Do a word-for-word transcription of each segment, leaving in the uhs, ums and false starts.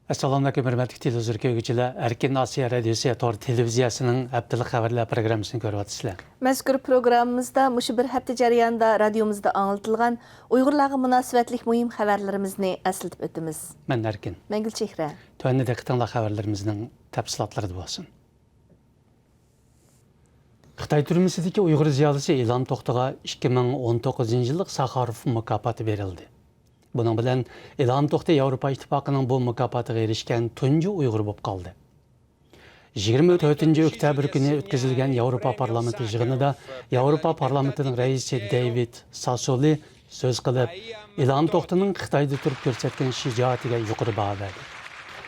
ئەسسالامۇئەلەيكۇم، ھۆرمەتلىك تېلېۋىزور كۆرگۈچىلەر. ئەركىن ئاسىيا رادىيوسى تور تېلېۋىزىيەسىنىڭ ھەپتىلىك خەۋەرلەر پروگراممىسىنى كۆرۈۋاتىسىلەر. مەزكۇر پروگراممىمىزدا مۇشۇ بىر ھەپتە جەريانىدا رادىيومىزدا ئاڭلىتىلغان ئۇيغۇرلارغا مۇناسىۋەتلىك مۇھىم خەۋەرلىرىمىزنى ئەسلىتىپ ئۆتىمىز. مەن ئەركىن. مەن گۈلچېھرە. تۆۋەندە دىققىتىڭلار خەۋەرلىرىمىزنىڭ تەپسىلاتلىرىدا بولسۇن. خىتاي تۈرمىسىدىكى ئۇيغۇر زىيالىيسى ئىلھام توختىغا ئىككى مىڭ ئون توققۇزىنچى يىللىق ساخاروف مۇكاپاتى بېرىلدى. بۇنىڭ بىلەن ئىلھام توختى ياۋروپا ئىتتىپاقىنىڭ بۇ مۇكاپاتىغا ئېرىشكەن تۇنجى ئۇيغۇر بولۇپ قالدى. يىگىرمە تۆتىنچى ئۆكتەبىر كۈنى ئۆتكۈزۈلگەن ياۋروپا پارلامېنتى يىغىنىدا ياۋروپا پارلامېنتىنىڭ رەئىسى دېۋىد ساسولى سۆز قىلىپ، ئىلھام توختىنىڭ خىتايدا تۇرۇپ كۆرسەتكەن شىجائىتىگە يۇقىرى باھا بەردى.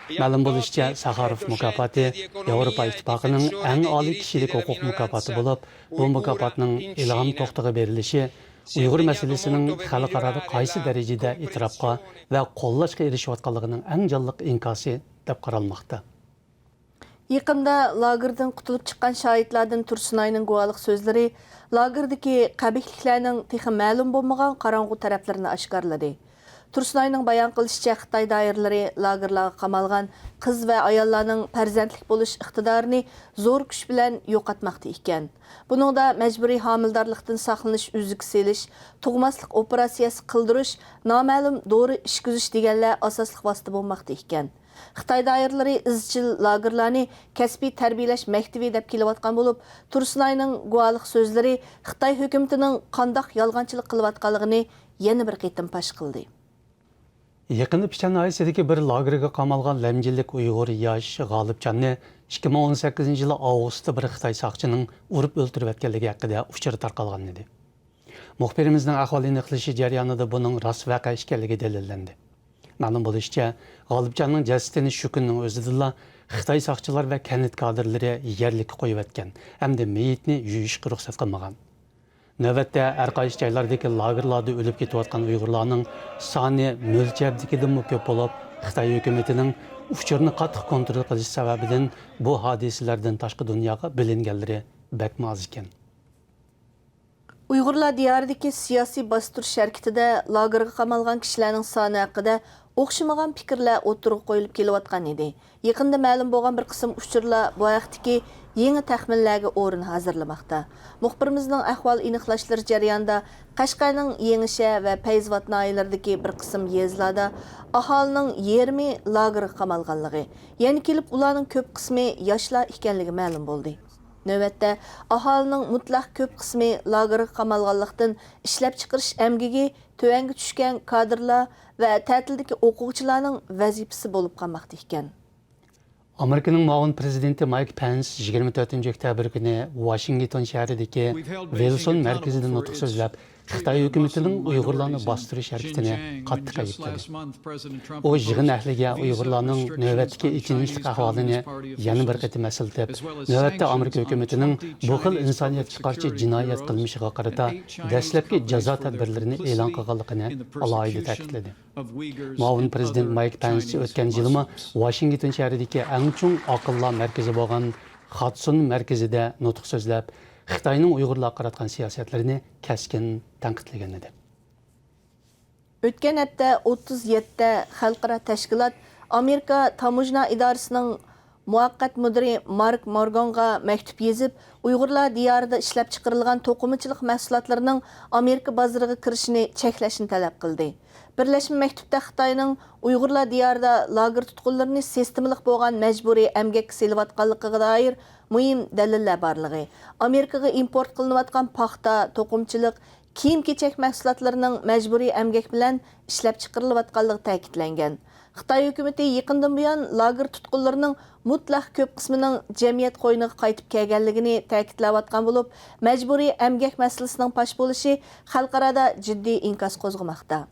مەلۇم بولۇشىچە، ساخاروف مۇكاپاتى ياۋروپا ئىتتىپاقىنىڭ ئەڭ ئالىي كىشىلىك ھوقۇق مۇكاپاتى بولۇپ، بۇ مۇكاپاتنىڭ ئىلھام توختىغا بېرىلىشى ئۇيغۇر مەسىلىسىنىڭ خەلقئارادا قايسى دەرىجىدە ئېتىراپقا ۋە قوللاشقا ئېرىشىۋاتقانلىقىنىڭ ئەڭ جانلىق ئىنكاسى دەپ قارالماقتا. يېقىندا لاگېردىن قۇتۇلۇپ چىققان شاھىتلاردىن تۇرسۇنئاينىڭ گۇۋاھلىق سۆزلىرى لاگېردىكى قەبىھلىكلەرنىڭ تېخى مەلۇم بولمىغان قاراڭغۇ تەرەپلىرىنى ئاشكارىلىدى. تۇرسۇنئاينىڭ بايان قىلىشىچە، خىتاي دائىرىلىرى لاگېرلارغا قامالغان قىز ۋە ئاياللارنىڭ پەرزەنتلىك بولۇش ئىقتىدارىنى زور كۈچ بىلەن يوقاتماقتا ئىكەن. بۇنىڭدا مەجبۇرىي ھامىلىدارلىقتىن ساقلىنىش ئۈزۈك سېلىش، تۇغماسلىق ئوپېراتسىيەسى قىلدۇرۇش، نامەلۇم دورا ئىچكۈزۈش دېگەنلەر ئاساسلىق ۋاسىتە بولماقتا ئىكەن. خىتاي دائىرىلىرى ئىزچىل لاگېرلارنى كەسپىي تەربىيەلەش مەكتىپى دەپ كېلىۋاتقان بولۇپ، تۇرسۇنئاينىڭ گۇۋاھلىق سۆزلىرى خىتاي ھۆكۈمىتىنىڭ قانداق يالغانچىلىق قىلىۋاتقانلىقىنى يەنە بىر قېتىم پاش قىلدى. يېقىندا پىچان ناھىيەسىدىكى بىر لاگېرغا قامالغان لەمجىلىك ئۇيغۇر ياش غالىپجاننى ئىككى مىڭ ئون سەككىزىنچى يىلى ئاۋغۇستتا بىر خىتاي ساقچىنىڭ ئۇرۇپ ئۆلتۈرۈۋەتكەنلىكى ھەققىدە ئۇچۇر تارقالغان ئىدى. مۇخبىرىمىزنىڭ ئەھۋال ئېنىقلىشى جەريانىدا بۇنىڭ راست ۋەقە ئىكەنلىكى دەلىللەندى. مەلۇم بولۇشىچە، غالىپجاننىڭ جەسىتىنى شۇ كۈننىڭ ئۆزىدىلا خىتاي ساقچىلار ۋە كەنت كادىرلىرى يەرلىككە قويۇۋەتكەن ھەمدە مېيىتنى يۇيۇشقا رۇخسەت قىلمىغان. نۆۋەتتە، ھەر قايسى جايلاردىكى لاگېرلاردا ئۆلۈپ كېتىۋاتقان ئۇيغۇرلارنىڭ سانى مۆلچەردىكىدىنمۇ كۆپ بولۇپ، خىتاي ھۆكۈمىتىنىڭ ئۇچۇرنى قاتتىق كونترول قىلىش سەۋەبىدىن بۇ ھادىسىلەردىن تاشقى دۇنياغا بىلىنگەنلىرى بەكمۇ ئاز ئىكەن. ئۇيغۇرلار دىيارىدىكى سىياسىي باستۇرۇش ھەرىكىتىدە لاگېرغا قامالغان كىشىلەرنىڭ سانى ھەققىدە ئوخشىمىغان پىكىرلەر ئوتتۇرىغا قويۇلۇپ كېلىۋاتقان ئىدى. يېقىندا مەلۇم بولغان بىر قىسىم ئۇچۇرلار بۇ ھەقتىكى يېڭى تەخمىنلەرگە ئورۇن ھازىرلىماقتا. مۇخبىرىمىزنىڭ ئەھۋال ئېنىقلاشلىرى جەريانىدا قەشقەرنىڭ يېڭىشەھەر ۋە پەيزىۋات ناھىيەلىرىدىكى بىر قىسىم يېزىلاردا ئاھالىنىڭ يېرىمى لاگېرغا قامالغانلىقى، يەنە كېلىپ ئۇلارنىڭ كۆپ قىسمى ياشلار ئىكەنلىكى مەلۇم بولدى. نۆۋەتتە ئاھالىنىڭ مۇتلەق كۆپ قىسمى لاگېرغا قامالغانلىقتىن، ئىشلەپچىقىرىش ئەمگىكى تۆۋەنگە چۈشكەن كادىرلار ۋە تەتىلدىكى ئوقۇغۇچىلارنىڭ ۋەزىپىسى بولۇپ قالماقتا ئىكەن. ئامېرىكىنىڭ مۇئاۋىن پرېزىدېنتى مايك پېنس يىگىرمە تۆتىنچى ئۆكتەبىر كۈنى ۋاشىنگتون شەھىرىدىكى ۋىلسون مەركىزىدە نۇتۇق سۆزلەپ، خىتاي ھۆكۈمىتىنىڭ ئۇيغۇرلارنى باستۇرۇش ھەرىكىتىنى قاتتىق ئەيىبلىدى. ئۇ يىغىن ئەھلىگە ئۇيغۇرلارنىڭ نۆۋەتتىكى ئېچىنىشلىق ئەھۋالىنى يەنە بىر قېتىم ئەسلىتىپ، نۆۋەتتە ئامېرىكا ھۆكۈمىتىنىڭ بۇ خىل ئىنسانىيەت چىقارچى جىنايەت قىلمىشىغا قارىتا دەسلەپكى جازا تەدبىرلىرىنى ئېلان قىلغانلىقىنى ئالاھىدە تەكىتلىدى. مۇئاۋىن پرېزىدېنت مايك پېنس ئۆتكەن يىلىمۇ ۋاشىنگتون شەھىرىدىكى ئەڭ چوڭ ئاقىللار مەركىزى بولغان خادسون مەركىزىدە نۇتۇق سۆزلەپ، خىتاينىڭ ئۇيغۇرلارغا قاراتقان سىياسەتلىرىنى كەسكىن تەنقىدلىگەن ئىدى. ئۆتكەن ھەپتە ئوتتۇز يەتتە خەلقئارا تەشكىلات ئامېرىكا تاموژنا ئىدارىسىنىڭ مۇۋەققەت مۇدىرى مارك مورگانغا مەكتۇپ يېزىپ، ئۇيغۇرلار دىيارىدا ئىشلەپچىقىرىلغان توقۇمىچىلىق مەھسۇلاتلىرىنىڭ ئامېرىكا بازىرىغا كىرىشىنى چەكلەشنى تەلەپ قىلدى. بىرلەشمە مەكتۇپتا خىتاينىڭ ئۇيغۇرلار دىيارىدا لاگېر تۇتقۇنلىرىنى سىستېمىلىق بولغان مەجبۇرىي ئەمگەككە سېلىۋاتقانلىقىغا دائىر مۇھىم دەلىللەر بارلىقى، ئامېرىكىغا ئىمپورت قىلىنىۋاتقان پاختا، توقۇمىچىلىق، كىيىم-كېچەك مەھسۇلاتلىرىنىڭ مەجبۇرىي ئەمگەك بىلەن ئىشلەپچىقىرىلىۋاتقانلىقى تەكىتلەنگەن. خىتاي ھۆكۈمىتى يېقىندىن بۇيان لاگېر تۇتقۇنلىرىنىڭ مۇتلەق كۆپ قىسمىنىڭ جەمئىيەت قوينىغا قايتىپ كەلگەنلىكىنى تەكىتلەۋاتقان بولۇپ، مەجبۇرىي ئەمگەك مەسىلىسىنىڭ پاش بولۇشى خەلقئارادا جىددىي ئىنكاس قوزغىماقتا.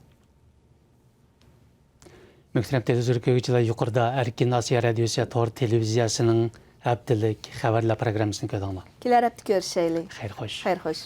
مۆھتەرەم تېلېۋىزور كۆرگۈچىلەر، يۇقىرىدا ئەركىن ئاسىيا رادىيوسى تور تېلېۋىزىيەسىنىڭ ھەپتىلىك خەۋەرلەر پروگراممىسىنى كۆردۈڭلار. كېلەر ھەپتە كۆرۈشەيلى. خەير خوش. خەير خوش.